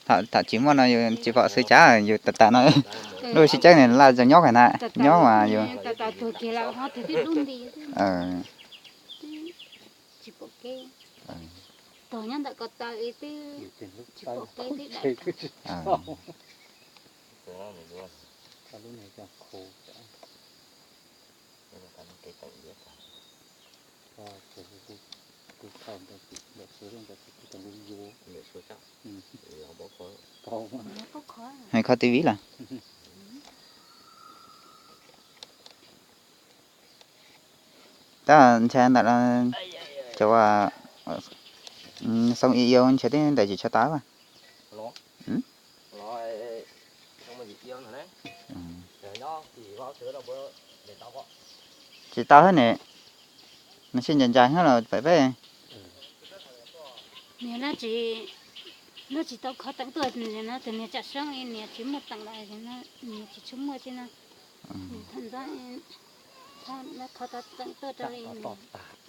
Tham tsis muaj no yus tsis pom xwm tsav yus tas tas no. Lub sib ceeb no laj zoo nyob kawg na, nyob mas yus Hais kho T V lawm. Tab ntshai ntawm cov xoo ib yau ntshai tib ntawm tsis tshua tau. Tsis tau thiab ne, nws sib ncaim ncaim thiab los pem peb. Niam no tsis, no tsis tau khov teem tuaj no, tus niag tsam soob niam tsis muaj teem lawm, niam tsis tshua muaj tsi no. Niam tham ntxov, khov teem tuaj rau li,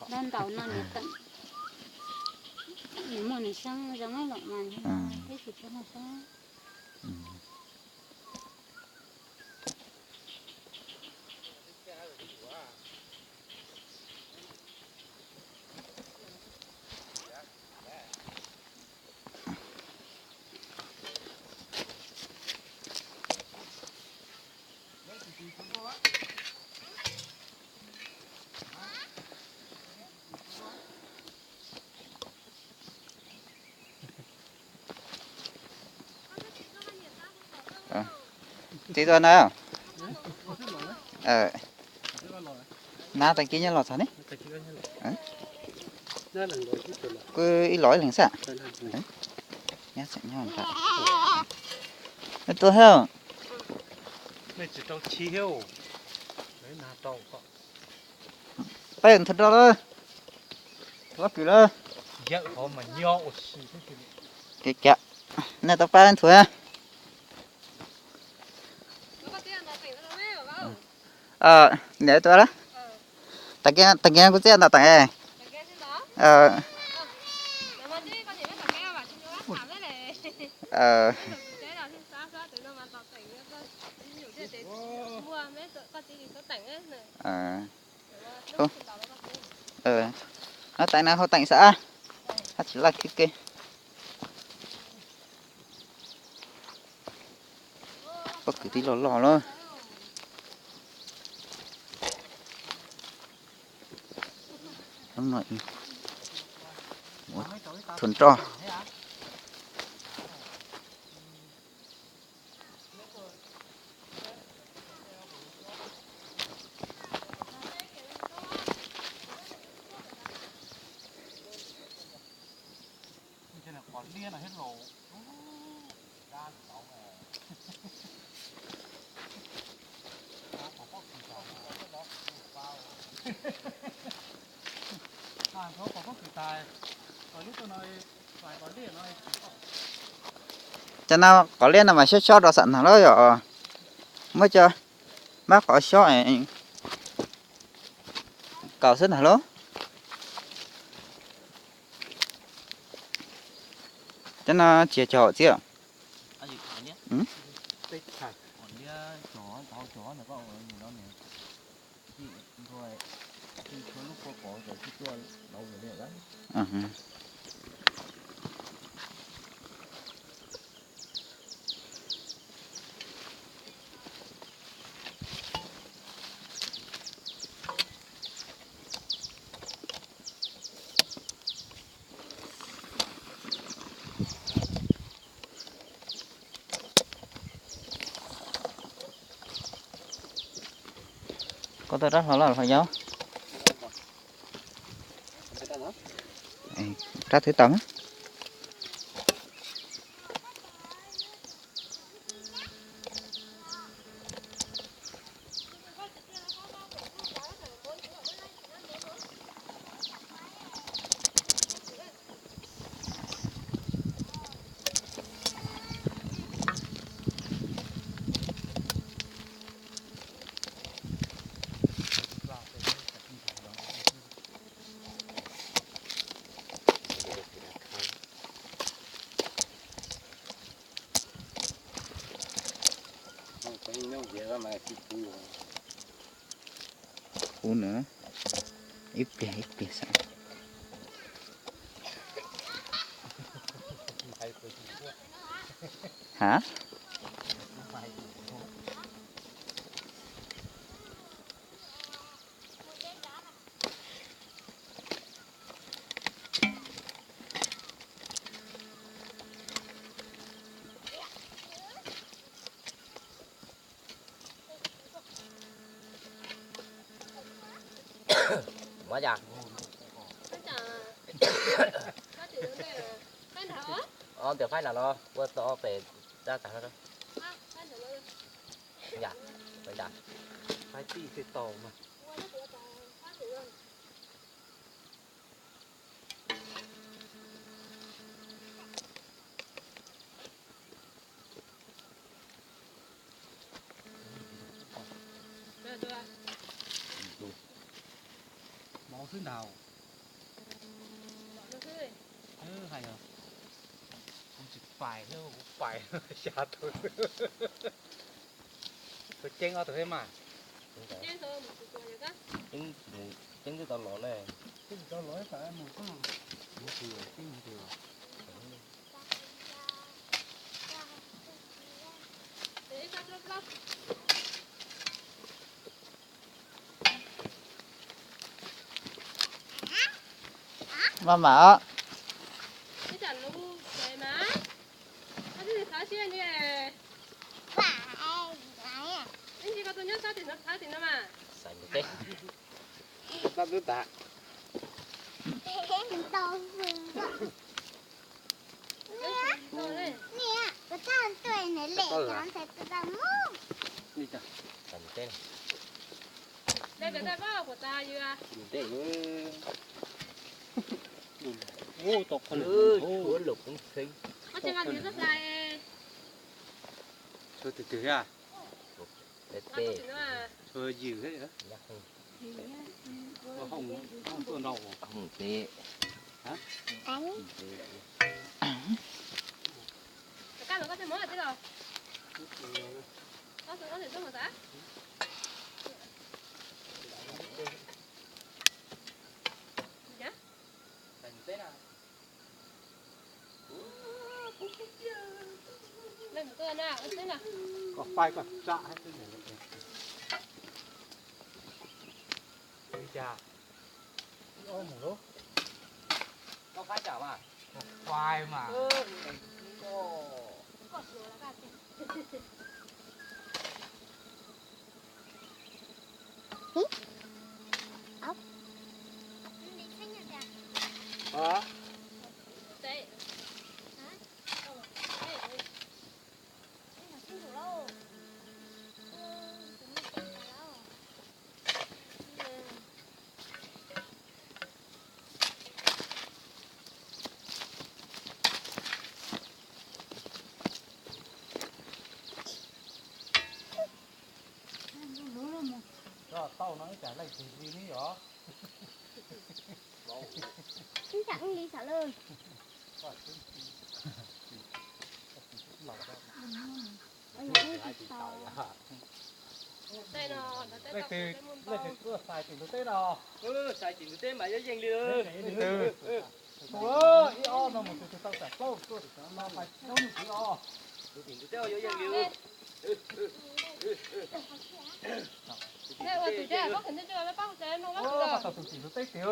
dab ntaus no niam teem. Niam muaj niam soob zoo los mas niam tib si tsis muaj soob. Txiv tuaj na. Nab tag kis nyob los txog ne. Kuj ib los ib leeg xwb. Nyob tseem nyob nram. Tuaj thiab. Peb nthuav rau lawm. Pob kws lawm. Kiag, nej tau pab nthuav. Niam tua lawm. Tag kis kuv txiaj ntaus teem. Nab tais na hau teem xwb, hab tsis laj kiag ke. Pob kws tib loj loj lawm. Hnub no ua thuav nroj. Cov no qhov liaj no mas xyob xyob rau xam nag lawm yom. Muab cov mab qhov xyob kaus xwb ntag lauj. Cov no tsis yog cog hauv txiv. Koj tau rab hlau los hlau yau? Rab thwv tau na. Ub na, ib pliag ib pliag xav. Ha? Mov cas? Ob tias faib nram no, ua tau pem tsa tas no. Faib tij tsis tau mas. Mov xwb ntag. Hais os, kuv tsis pais, kuv pais xya tus. Tus ceeb ob tug thiab mas. Ceeb twb tau los ne. Ceeb tsis tau los, mus xwb. Mus twg, ceeb mus twg. Maj mam os. Xaiv mus teb. Xaiv mus teb. Ntej, ntej, ntej. Tshuav twg twg thiab? Tshuav yws thiab. Ua hooj, hooj tuaj nrau. Koj faib koj tsam li cas? Mus lub, koj faib tsam mas. Koj faib mas. Tau no ib tsam leej twg li ne yom? Ib tsam li tsam lawm. Leej twg, leej twg tuaj xais tim ntug teb no? Xais tim ntug teb mas yuav yeej li. Tus ib ob no mus tus twg tau tam plaub tuaj tim no pais coob tus os. Tus tim ntug teb yuav yeej li. Tus tim ntug teb tiag.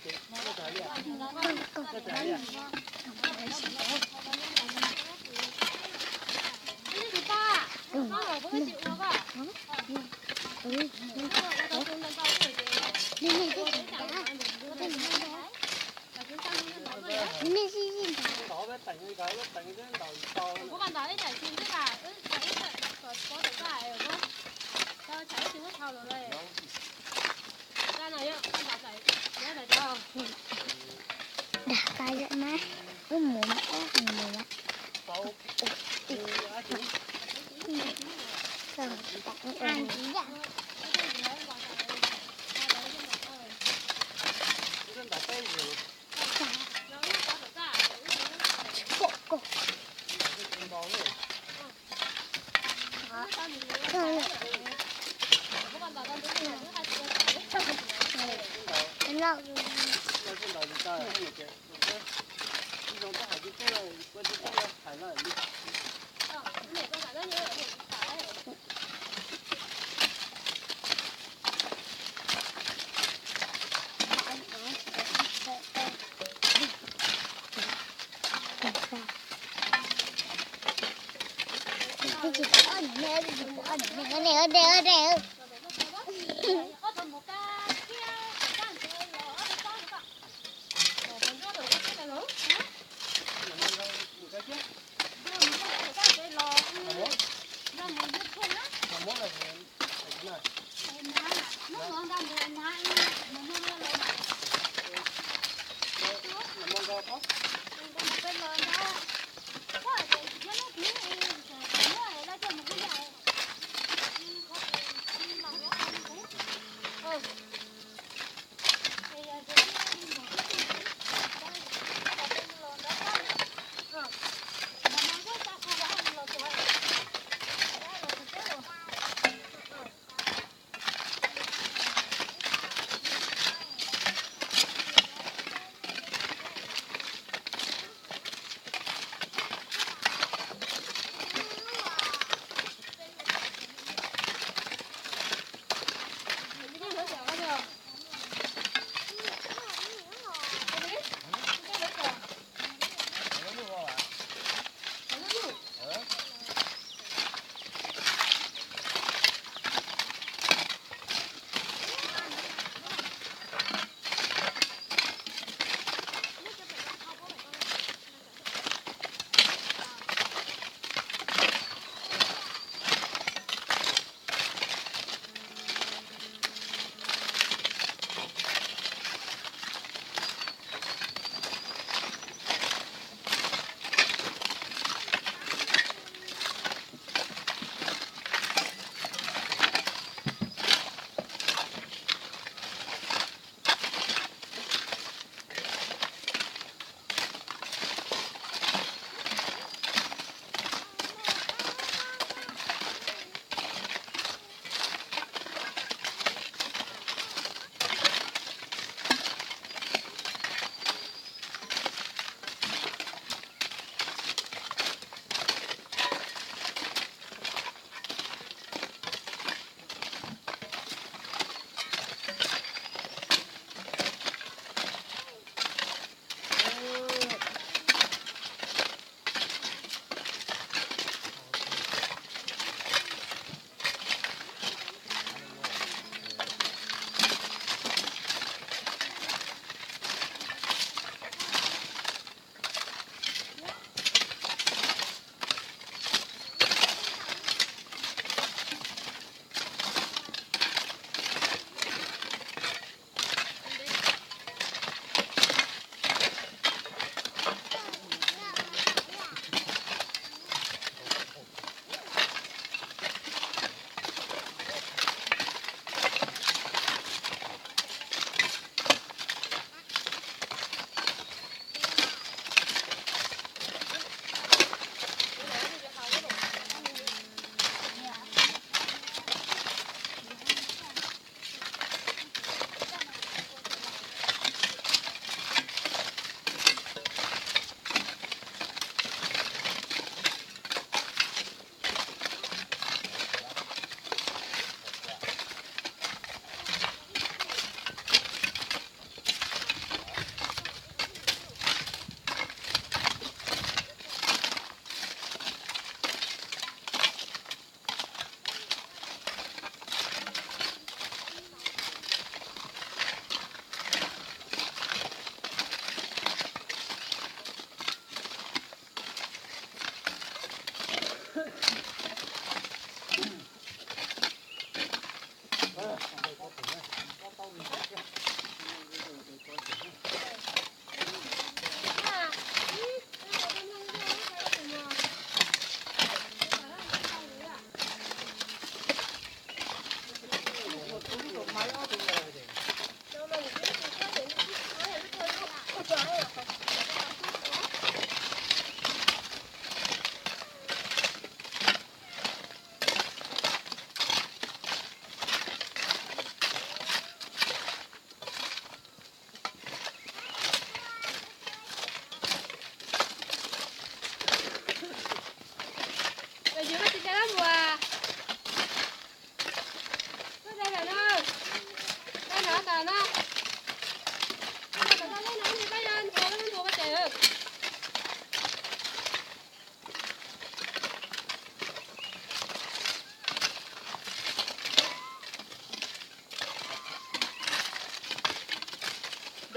Dag qab yam mas, wb mus mas, wb mus mas.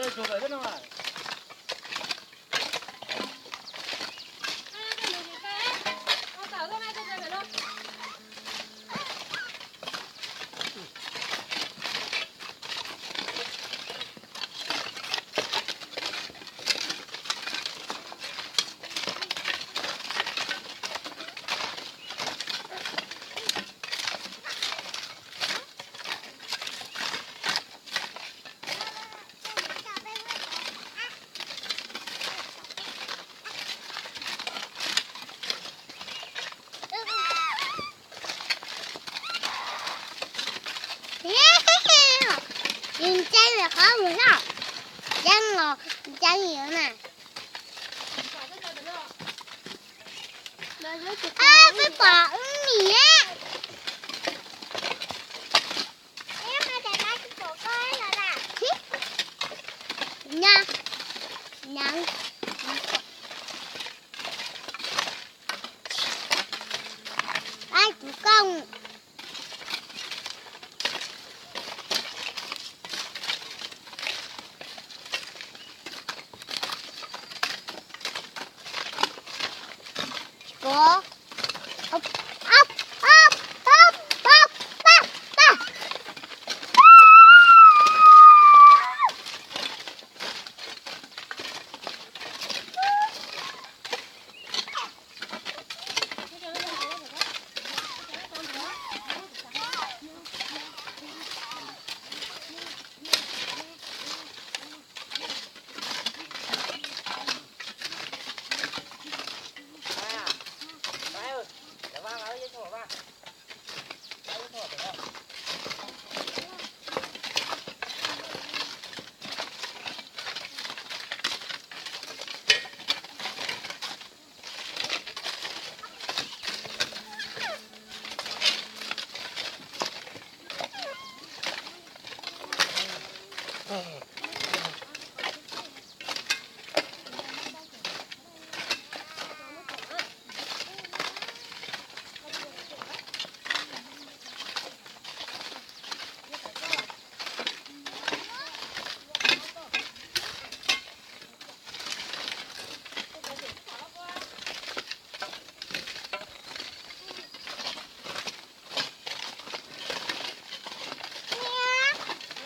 Nws ntseeb li qhov mus noj, ntseeb los ntseeb li na. Peb pom wb niam. Nyob, nyob, ai, tus koob.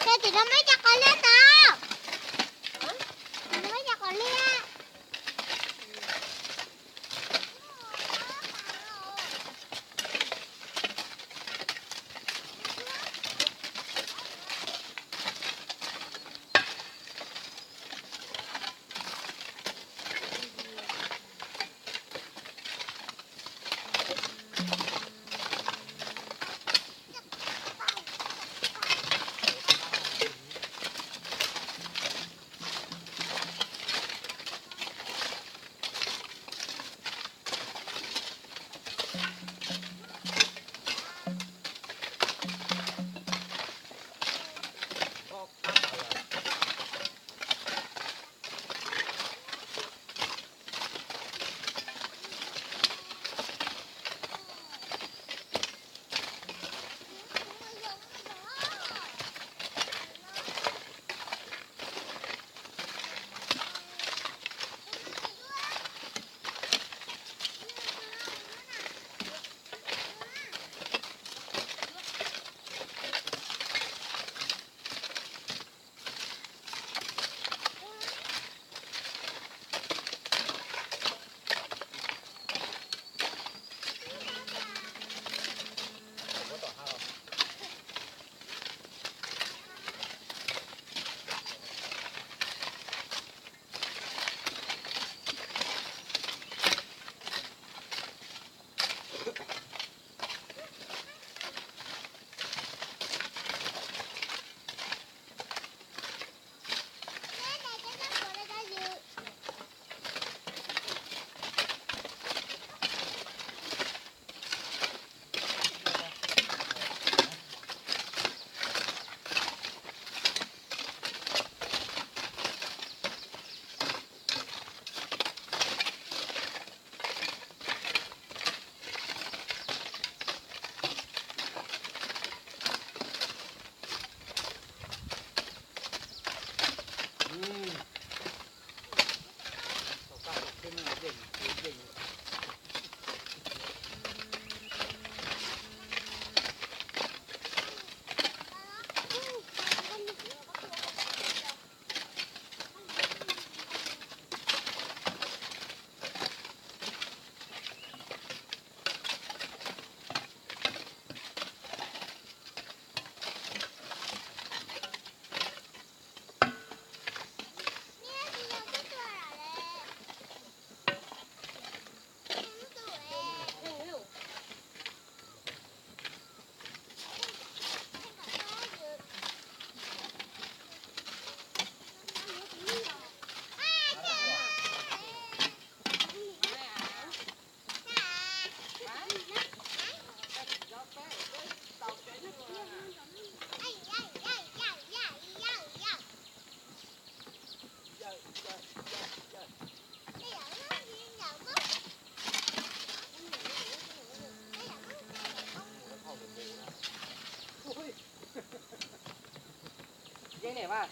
Ces tim no muaj ib co qos liab ntag. Tim no muaj ib co qos liab. Mas,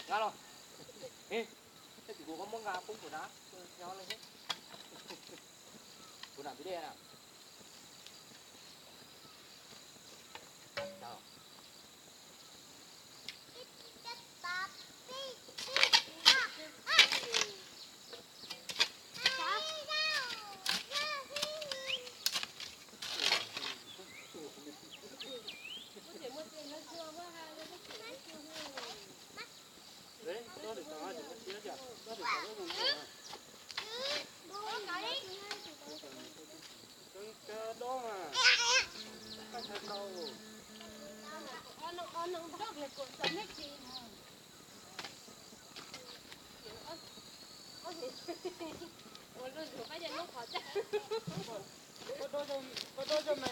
nqa los. Ej, kuv kuv muab nqa poob kuv na, nyob li. Kuv nam pib dej na. Koj dob zoo me